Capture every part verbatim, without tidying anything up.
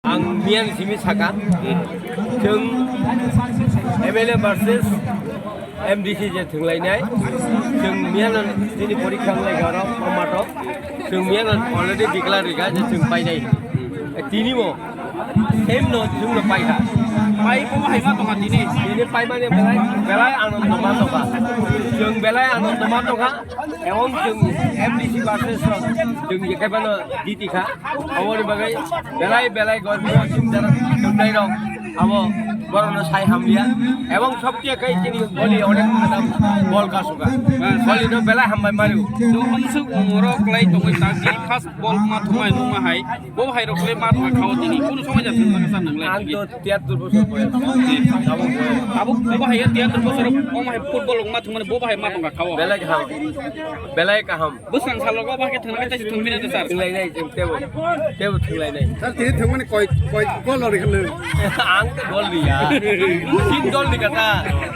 Ang miyani simi saka, chwng M L A versus M D C je thwnglainai, chwng miyano tini porikha wnglaikha oro formato, chwng miyano already declare rikha je chwng painai. Tini bo same no chwngno paikha. Pai bo hai ma tongkha tini. Tini paimani belai, belai anando ma tongkha. Chwng belai anando ma tongkha. Ebong chwng M D C versus chwng jekhai phano jiti kha. Aboni bagwi belai belai gormino chwngdar chwngdairok abo borokno sai hamliya. Ebong sobtiya khai chini goli onek kadam bol kasukha. Golino belai hambai mario. Chwng hwnsuk umorok klai tongwi ta, first bol ma thumai nungma hai. Bo hai rok le ma thumai khao tini. Kunu somoi ja thwng kha sa nang lai. Ang to tiyattor bosor boyos. Tabuk boyos. Tabuk bo hai tiyattor bosor, bo hai football ma thumani bo hai ma tongkha khao. Belai kaham. Belai kaham. Bwswng salogo ba khe thwngna khe thwngmina de sir. Thwnglainai, tebo, tebo thwnglainai. Sir, tini thwngmani koi, koi gol ori khwlwng? Ang to gol riya. Tin gol rikha ta.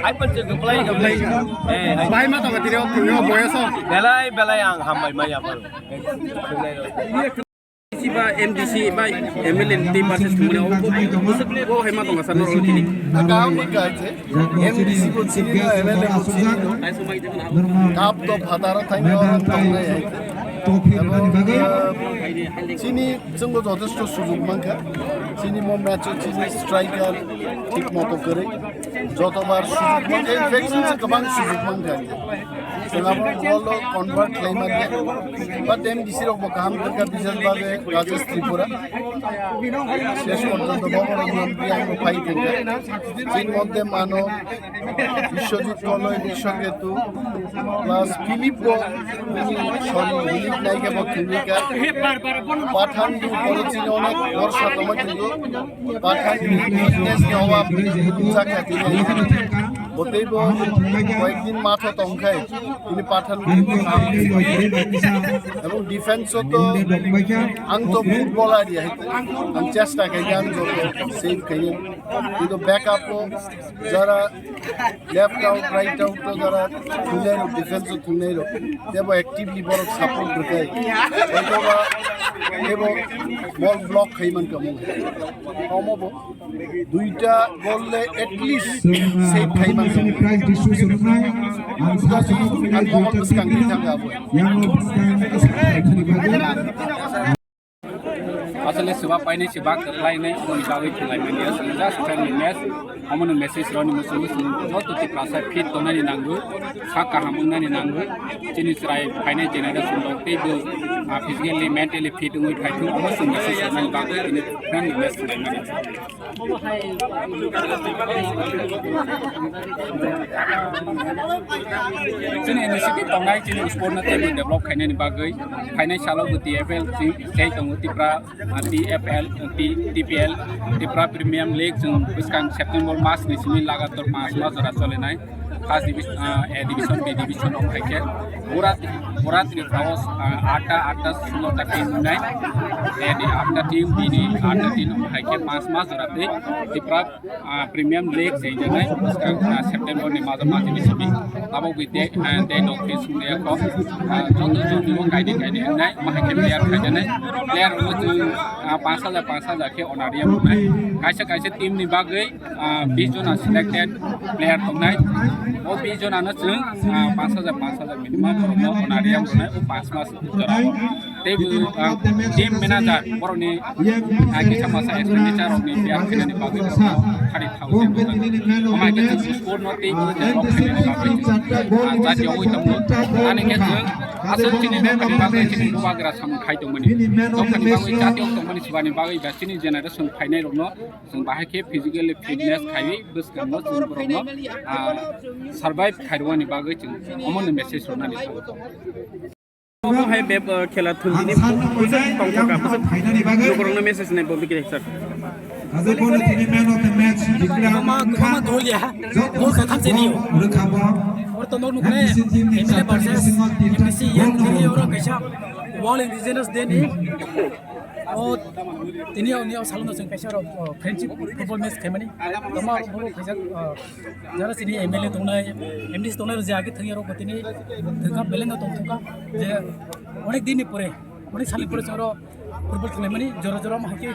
Ai pan se gol play, gol play. Eh, bai ma tongkha tini o thwngyo boyos o. Belai, belai ang hambai maya paro. Thwnglai rok. Siba M D C ba M L A ni tei versus thwngmani, o bo, bo hai ma tongkha sir, no tini. Ang kaham ni kaise, M D C bo chini no, M L A bo chini no. Cup to phataro thaino oro tongnai hai. Ebo, eh, chini chwngno jothesto sujug mankha. Chini mo match o chini striker thik moto kwrwi. Jotobar sujug mankha, in fact, chini kwbang sujug mankha. Chwng abo ball o convert khlai manya. But M D C rok bo kaham khe kha, bises babe Rajesh Tripura. Ses porjonto bo borok niam biang bo phai thangkha. Chini moddhe mano Biswajit Koloi, Biswa Ketu, plus Philip bo, bini sori Philip naikhe bo thwngwi kha. Pathan ni upor o chini onek bhorsa tongma, kintu Pathan ni fitness ni obab jakha tini. Botei bo koyekdin matho tongkhai, tini Pathan ni ebong defense o to ang to footballer ya, ang chesta khai ang joto save khai, kintu backup o jara left out, right out to jara thungnai rok, defense o thungnai rok, tebo actively borok support rwkhe. Hoitoba tebo ball block khai man kamo. Omo bo duita goal le at least save khai man kamo. Prize distribution wngnai. Ang sa sini ang mobile bwskang ni thangka bo. Yang bwskang ni bagwi. Asole swba painai se bak kwplainai, omoni bagwi thwnglaimani ya, just friendly match, omoni message roni muchungo chwng joto Tiprasa fit tongnani nango, sak kaham wngnani nango, chini chwrai phainai generation rok teibo, ah, physically, mentally fit wngwi phaithung, omo chwng message rwnani bagwi tini friendly match thwnglaimani. Chini initiative tongnai, chini sport no teibo develop khainani bagwi, phainai salo bo T F L chini tei tongo Tipra, ah, T F L, T-, T P L, Tipra Premium League, chwng bwskang September mas ni simi lagator panch mas jora cholenai. First divis-, ah, A division, B division rok hai khe pura, pura Tripura o, ah, atta, atta, sulo ta team wngnai. A di atta team, B di atta team hai khe panch mas jora tei Tipra ah, Premium League se janai, ah, September ni majo majo ni simi. Abo bi de, ah, de dok ke sung de ko. Ah, joto joto ni kai de kai de nai, ma ke player khai de nai. Player mo tu, ah, panch hajar, panch hajar ke honorarium nai. Kaisa kaisa team ni bagwi, ah, bis jona selected player tongnai. O bis jona no chwng, ah, panch hajar, panch hajar minimum mo honorarium nai, o panch mas jora o. Tei bo, ah, team manager borokni, ah, kisa masa expenditure rokni biar khainani bagwi borokno khari thao se bwskango. Omo hai khe chwng sport no tei bo develop khainani bagwi chwng, ah, jati oi tongo. Ani khe chwng aswk chini dophani bagwi chini bubagra samung khai tongmani. Dophani bagwi jati oi tongmani swbani bagwi ba chini generation phainai rokno chwng bahai khe physically fitness khaiwi bwskango chwng borokno, ah, survive khairwani bagwi chwng omono message rwnani tongo. Omo hai beb, uh, khela thwngdini bwswk tongthokha, bwswk lukurokno message nai bo bikhe sir. Ajai bono tini man of the match declare wngkha. Joto goal katham se rio. Rwkha bo. Oro to nok nukle M L A versus M D C yang tini oro kaisa World Indigenous Day ni. O tini o ni o salono chwng kaisa oro, o, friendship football match khaimani. Tama oro bolo kaisa, o, jara chini M L A tongnai, M D C tongnai rok je age thangya rok tini thangkha beleng no tongthokha je onek din ni pore, onek sal ni pore chwng oro football khwlaimani jora jora omo hai khe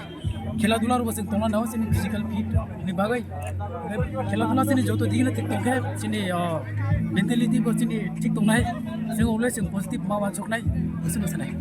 khela dula rokbo chwng tongna nango chini physical fit ni bagwi. Khela dula chini joto digini thik tongkhe chini, o, mentality bo chini thik tongnai, chwng ule chwng positive ma wansuknai, bwswk no sanai.